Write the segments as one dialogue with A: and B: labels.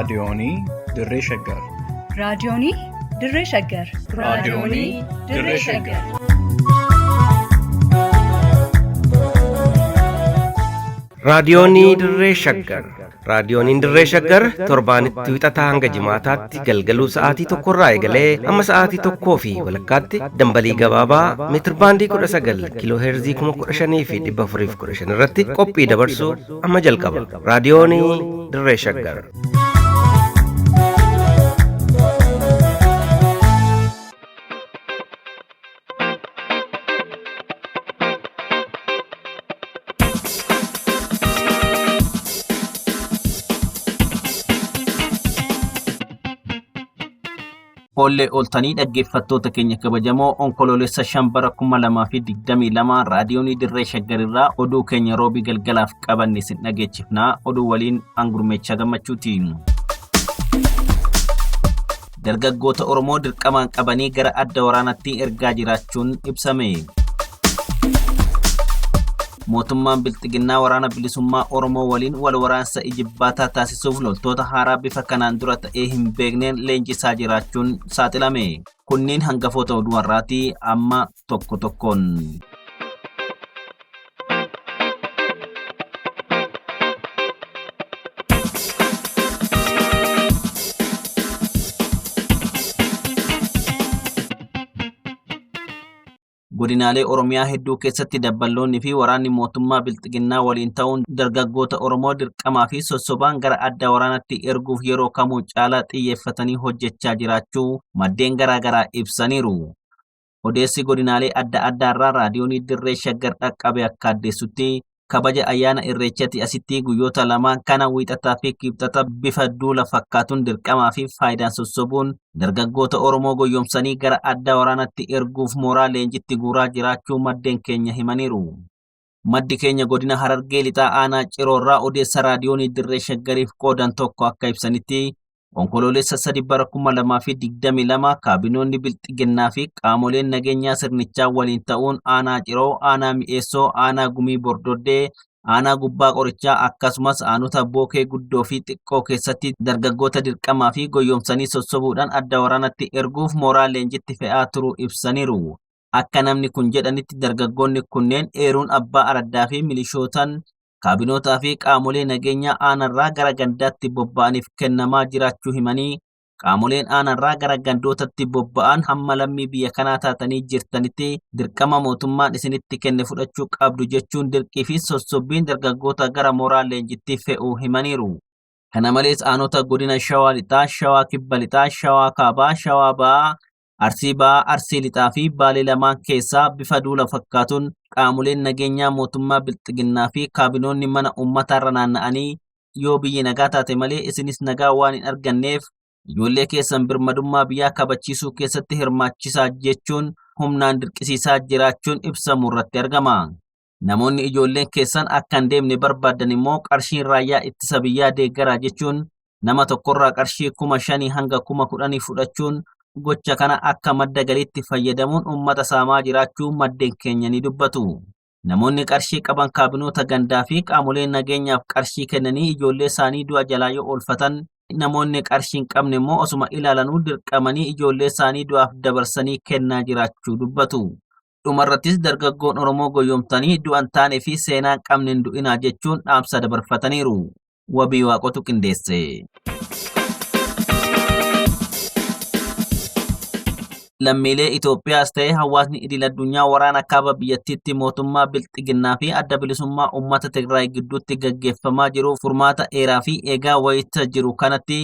A: Raadiyoonii Dirree Shaggar.
B: Raadiyoonii Dirree Shaggar.
A: Raadiyoonii Dirree Shaggar.
C: Raadiyoonii Dirree Shaggar. Raadiyooniin Dirree Shaggar torbaanitti wixataa hanga jimaataatti galgaluu sa'aatii tokkorraa eegalee hamma sa'aatii tokkoo fi walakkaatti dambalii gabaabaa meetirbaandii 19 kiiloo heerzii 15,415 irratti qophii dabarsu amma jalqaba. Raadiyoonii Dirree Shaggar.
D: Oollee ooltanii dhaggeeffattoota keenya kabajamoo onkoloolessa 5 bara 2022 raadiyoonii dirree shaggarirraa oduu keenya roobii galgalaaf qabanne isin dhageechifnaa oduu waliin angurmeechaa gammachuuti. Dargaggoota Oromoo dirqamaan qabanii gara adda waraanaatti ergaa jiraachuun ibsame. Mootummaan Bilxiginnaa waraana bilisummaa Oromoo waliin wal waraansa ijibbaataa taasisuuf loltoota haaraa bifa kanaan dura ta'ee hin beekneen leenjisaa jiraachuun saaxilame. Kunniin hangafoota oduu har'aatii amma tokko tokkoon. Godinaalee Oromiyaa hedduu keessatti dabballoonni fi waraanni mootummaa Bilxiginnaa waliin ta'uun dargaggoota Oromoo dirqamaa fi sossobaan gara adda waraanaatti erguuf yeroo kamuu caalaa xiyyeeffatanii hojjechaa jiraachuu maddeen garaa garaa ibsaniiru. Odeessi godinaalee adda addaarraa raadiyoonii Dirree Shaggar dhaqqabe akka addeessutti kabaja ayyaana Irreechati asitti guyyoota lamaan kana wiixataa fi kibxata bifa duula fakkaatuun dirqamaa fi faayidaan sossobuun dargaggoota Oromoo goyyomsanii gara adda waraanatti erguuf mooraa leenjitti guuraa jiraachuu maddeen keenya himaniiru. Maddi keenya godina Harargee Lixaa Aanaa Ciroorraa odeessa raadiyoonii Dirree Shaggariif qoodan tokko akka ibsanitti Onkoloolessa 3 bara 2022 kaabinoonni Bilxiginnaa fi qaamoleen nageenyaa sirnichaa waliin ta'uun aanaa Ciroo, aanaa Mi'eessoo, aanaa Gumii Bordoddee, aanaa Gubbaa Qorichaa akkasumas aanota Bookee Guddoo fi Xiqqoo keessatti dargaggoota dirqamaa fi goyyomsanii sossobuudhaan adda waraanatti erguuf mooraa leenjitti fe'aa turuu ibsaniiru. Akka namni kun jedhanitti dargaggoonni kunneen eeruun abbaa araddaa fi milishootaan kaabinootaa fi qaamolee nageenyaa aanarraa gara gandaatti bobba'aniif kennamaa jiraachuu himanii qaamoleen aanarraa gara gandootatti bobba'an hamma lammii biyya kanaa taatanii jirtanitti dirqama mootummaan isinitti kenne fudhachuu qabdu jechuun dirqii fi sossobbiin dargaggoota gara mooraa leenjitti fe'uu himaniiru. Kana malees aanota godina Shawaa Lixaa, Shawaa Kibba Lixaa, Shawaa Kaabaa, Shawaa Ba'aa, Arsii Ba'aa, Arsii Lixaa fi Baalee lamaan keessaa bifa duula fakkaatuun qaamoleen nageenyaa mootummaa Bilxiginnaa fi kaabinoonni mana uummataarra naanna'anii yoo biyyi nagaa taate malee isinis nagaa waan hin arganneef ijoollee keessan birmadummaa biyyaa kabachiisuu keessatti hirmaachisaa jechuun humnaan dirqisiisaa jiraachuun ibsamu irratti argama. Namoonni ijoolleen keessan akka hin deemne barbaadan immoo qarshiin raayyaa ittisa biyyaa deeggaraa jechuun nama tokkorraa qarshii 5,000 hanga 10,000 fudhachuun gocha kana akka madda galiitti fayyadamuun uummata saamaa jiraachuu maddeen keenya ni dubbatu. Namoonni qarshii qaban kaabinoota gandaa fi qaamolee nageenyaaf qarshii kennanii ijoollee isaanii du'a jalaa yoo oolfatan namoonni qarshii hin qabne immoo osuma ilaalanuu dirqamanii ijoollee isaanii du'aaf dabarsanii kennaa jiraachuu dubbatu. Dhumarrattis dargaggoon Oromoo goyyomtanii du'a hin taanee fi seenaa hin qabne hin du'inaa jechuun dhaamsa dabarfataniiru. Wabii Waaqotu qindeesse. Lammiilee Itoophiyaas ta'e hawaasni idil addunyaa waraana kaaba biyyattiitti mootummaa Bilxiginnaa fi adda bilisummaa uummata Tigraay gidduutti gaggeeffamaa jiru furmaata eeraa fi eegaa wayita jiru kanatti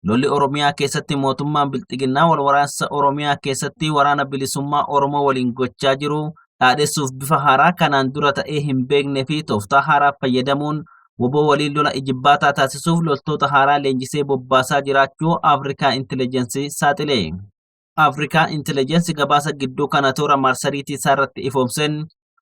D: Lolli Oromiyaa keessatti mootummaan Bilxiginnaa wal waraansa Oromiyaa keessatti waraana bilisummaa Oromoo waliin gochaa jiru dhaadhessuuf bifa haaraa kanaan dura ta'ee hin beeknee fi tooftaa haaraa fayyadamuun wbo waliin lola ijibbaataa taasisuuf loltoota haaraa leenjisee bobbaasaa jiraachuu Afrikaa Intelligence saaxile. Afrikaa Intelligence gabaasa gidduu kana toora marsariitii isaarratti ifoomseen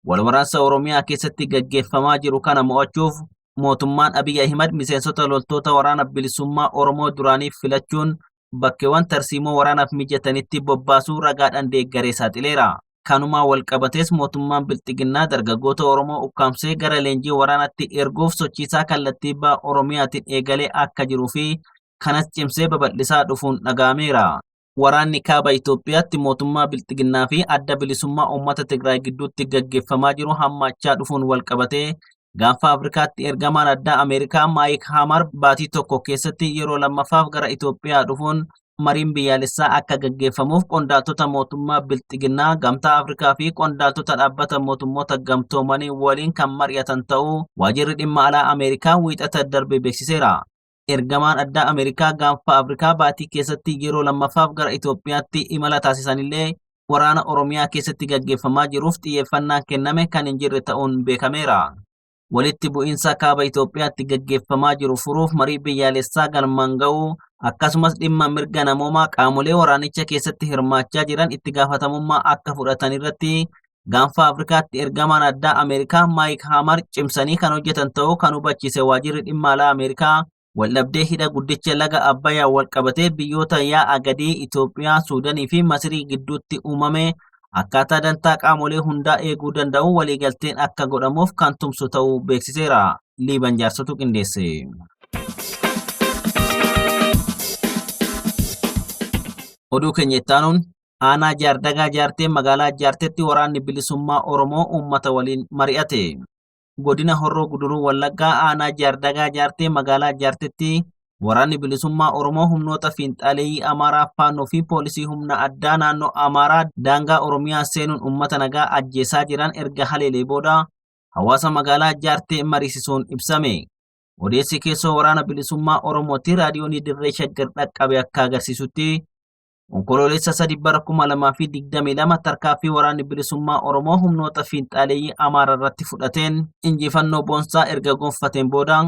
D: wal waraansa Oromiyaa keessatti gaggeeffamaa jiru kana mo'achuuf mootummaan Abiy Ahimad miseensota loltoota waraana bilisummaa Oromoo duraanii filachuun bakkeewwan tarsiimoo waraanaaf mijatanitti bobbaasuu ragaadhaan deeggaree saaxileera. Kanumaan walqabatees mootummaan Bilxiginnaa dargaggoota Oromoo ukkaamsee gara leenjii waraanaatti erguuf sochiisaa kallattii baha Oromiyaatiin eegalee akka jiruu fi Kanas cimsee babal'isaa dhufuun dhaga'ameera. Waraanni kaaba Itoophiyaatti mootummaa Bilxiginnaa fi Adda Bilisummaa Uummata Tigraay gidduutti gaggeeffamaa jiru hammaachaa dhufuun walqabatee gaanfa Afrikaatti ergamaan addaa Ameerikaa Maayik Haamar baatii tokko keessatti yeroo lammaffaaf gara Itoophiyaa dhufuun mariin biyyaalessaa akka gaggeeffamuuf qondaaltota mootummaa Bilxiginnaa, Gamtaa Afrikaa fi qondaaltota dhaabbata mootummoota gamtoomanii waliin kan mari'atan ta'uu waajjirri dhimma alaa Ameerikaa Wiixata darbe beeksiseera. Ergamaan addaa Ameerikaa gaanfa Afrikaa baatii keessatti yeroo lammaffaaf gara Itoophiyaatti imala taasisanillee waraana Oromiyaa keessatti gaggeeffamaa jiruuf xiyyeeffannaan kenname kan hin jirre ta'uun beekameera. Walitti bu'iinsa kaaba Itoophiyaatti gaggeeffamaa jiru furuuf marii biyyaalessaa galmaan ga'uu, akkasumas dhimma mirga namoomaa qaamolee waraanicha keessatti hirmaachaa jiran itti gaafatamummaa akka fudhatan irratti gaanfa Afrikaatti ergamaan addaa Ameerikaa Maayik Haamar cimsanii kan hojjetan ta'uu kan hubachiise waajjirri dhimma alaa Ameerikaa, waldhabdee hidha guddicha laga Abbayyaa walqabatee biyyoota yaa'a gadii Itoophiyaa, Suudanii fi Masirii gidduutti uumame akkaataa dantaa qaamolee hundaa eeguu danda'u waliigalteen akka godhamuuf kan tumsu ta'uu beeksiseera. Liiban Jaarsotu qindeesse. Oduu keenya itti aanuun, aanaa Jaardagaa Jaartee magaalaa Jaarteetti waraanni bilisummaa Oromoo uummata waliin mari'ate. Godina Horroo Guduruu Wallaggaa aanaa Jaardagaa Jaartee magaalaa Jaarteetti waraanni bilisummaa Oromoo humnoota fiinxaaleeyyii Amaaraa Faannoo fi poolisii humna addaa naannoo Amaaraa daangaa Oromiyaa seenuun uummata nagaa ajjeesaa jiran erga haleelee booda hawaasa magaalaa Jaartee mariisisuun ibsame. Odeessi keessoo waraana bilisummaa Oromootti raadiyoonii Dirree Shaggar dhaqqabe akka agarsiisutti, Onkoloolessa 3 bara 2022 tarkaaffii waraanni bilisummaa Oromoo humnoota fiinxaaleeyyii Amaaraa irratti fudhateen injifannoo boonsaa erga gonfateen booda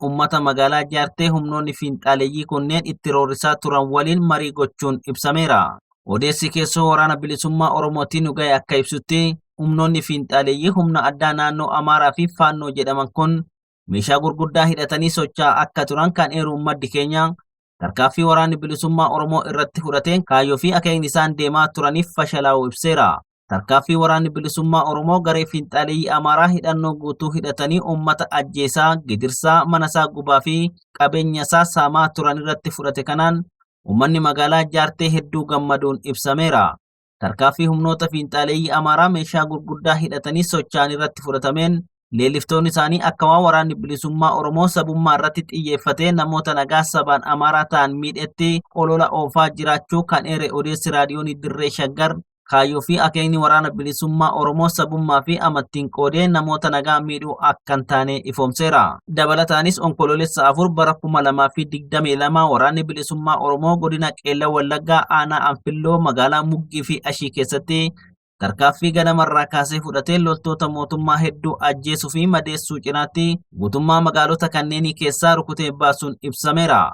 D: uummata magaalaa Jaartee humnoonni fiinxaaleeyyii kunneen itti roorrisaa turan waliin marii gochuun ibsameera. Odeessi keessoo waraana bilisummaa Oromootiin nu ga'e akka ibsutti, humnoonni fiinxaaleeyyii humna addaa naannoo Amaaraa fi Faannoo jedhaman kun meeshaa gurguddaa hidhatanii socho'aa akka turan kan eeru maddi keenya, tarkaaffii waraanni bilisummaa Oromoo irratti fudhateen kaayyoo fi akeekni isaan deemaa turaniif fashalaa'uu ibseera. Tarkaaffii waraanni bilisummaa Oromoo garee fiinxaaleeyyii Amaaraa hidhannoo guutuu hidhatanii uummata ajjeesaa, gidirsaa, manasaa gubaa fi qabeenya isaa saamaa turan irratti fudhate kanaan uummanni magaalaa Jaartee hedduu gammaduun ibsameera. Tarkaaffii humnoota fiinxaaleeyyii Amaaraa meeshaa gurguddaa hidhatanii socho'an irratti fudhatameen leelliftoonni isaanii akka waan waraanni bilisummaa Oromoo sabummaa irratti xiyyeeffatee namoota nagaa sabaan Amaaraa ta'an miidhetti olola oofaa jiraachuu kan eere odeessi raadiyoonii Dirree Shaggar, kaayyoo fi akeekni waraana bilisummaa Oromoo sabummaa fi amantiin qoodee namoota nagaa miidhuu akka hin taane ifoomseera. Dabalataanis Onkoloolessa 4 bara 2022 waraanni bilisummaa Oromoo godina Qeellam Wallaggaa aanaa Anfilloo magaalaa Muggii fi Ashii keessatti tarkaaffii ganamarraa kaasee fudhatee loltoota mootummaa hedduu ajjeesuu fi madeessuu cinaatti guutummaa magaalota kanneenii keessaa rukutee baasuun ibsameera.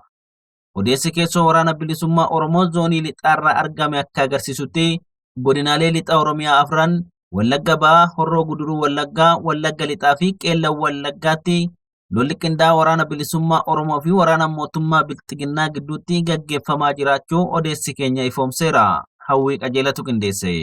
D: Odeessi keessoo waraana bilisummaa Oromoo zoonii lixaarraa argame akka agarsiisutti, godinaalee lixa Oromiyaa afran Wallagga Ba'aa, Horroo Guduruu Wallaggaa, Wallagga Lixaa fi Qeellam Wallaggaatti lolli qindaa'aa waraana bilisummaa Oromoo fi waraana mootummaa Bilxiginnaa gidduutti gaggeeffamaa jiraachuu odeessi keenya ifoomseera. Hawwii Qajeelatu qindeesse.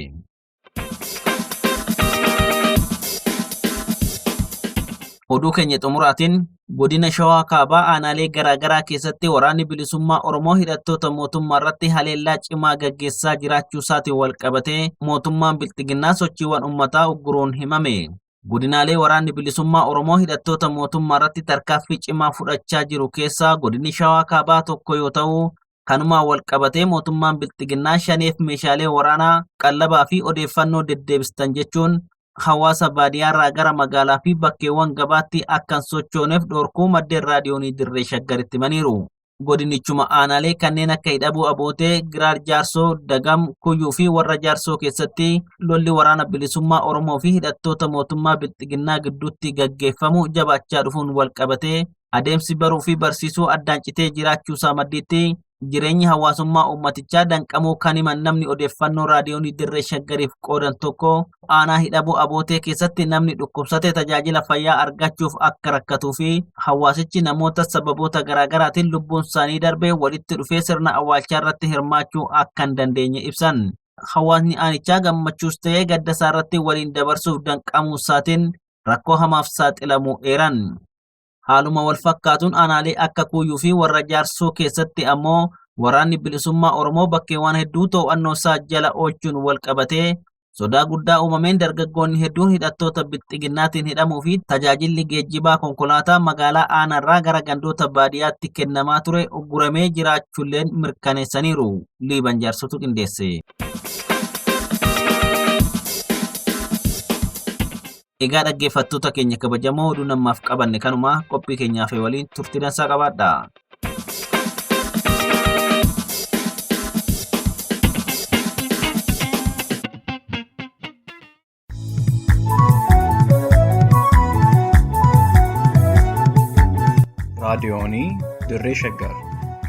D: Oduu keenya xumuraatiin, godina Shawaa Kaabaa aanaalee garaagaraa keessatti waraanni bilisummaa Oromoo hidhattoota mootummaa irratti haleellaa cimaa gaggeessaa jiraachuu isaatiin walqabatee mootummaan Bilxiginnaa sochiiwwan uummataa ugguruun himame. Godinaalee waraanni bilisummaa Oromoo hidhattoota mootummaa irratti tarkaaffii cimaa fudhachaa jiru keessaa godinni Shawaa Kaabaa tokko yoo ta'u, kanumaan walqabatee mootummaan Bilxiginnaa shaneef meeshaalee waraanaa, qallabaa fi odeeffannoo deddeebistan jechuun hawaasa baadiyyaarraa gara magaalaa fi bakkeewwan gabaatti akka hin sochooneef dhorkuu maddeen raadiyoonii Dirree Shaggaritti himaniiru. Godinichuma aanaalee kanneen akka Hidhabuu Abootee, Giraar Jaarsoo, Dagam, Kuyyuu fi Warra Jaarsoo keessatti lolli waraana bilisummaa Oromoo fi hidhattoota mootummaa Bilxiginnaa gidduutti gaggeeffamu jabaachaa dhufuun walqabatee adeemsi baruu fi barsiisuu addaan citee jiraachuusaa maddiitti jireenyi hawaasummaa uummatichaa danqamuu kan himan namni odeeffannoo raadiyoonii Dirree Shaggariif qoodan tokko, aanaa Hidhabuu Abootee keessatti namni dhukkubsate tajaajila fayyaa argachuuf akka rakkatuu fi hawaasichi namoota sababoota garaagaraatiin lubbuun isaanii darbe walitti dhufee sirna awwaalchaa irratti hirmaachuu akka hin dandeenye ibsan. Hawaasni aanichaa gammachuus ta'ee gadda isaa irratti waliin dabarsuuf danqamuu isaatiin rakkoo hamaaf saaxilamuu eeran. Haaluma wal fakkaatuun aanaalee akka Kuyyuu fi warra Jaarsoo keessatti ammoo waraanni bilisummaa Oromoo bakkeewwan hedduu to'annoo isaa jala oolchuun wal qabatee sodaa guddaa uumameen dargaggoonni hedduun hidhattoota bilxiginnaatiin hidhamuu fi tajaajilli geejjibaa konkolaataa magaalaa aanaarraa gara gandoota baadiyyaatti kennamaa ture ugguramee jiraachuulleen mirkaneessaniiru. Liiban jaarsotu qindeesse. Egaa dhaggeeffattoota keenya kabajamoo oduu namaaf qabanne kanuma qophii keenyaaf waliin turtii dansaa qabaadha.
A: Raadiyoonii Dirree Shaggar.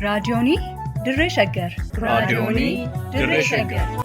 B: Raadiyoonii Dirree Shaggar.
A: Raadiyoonii Dirree Shaggar.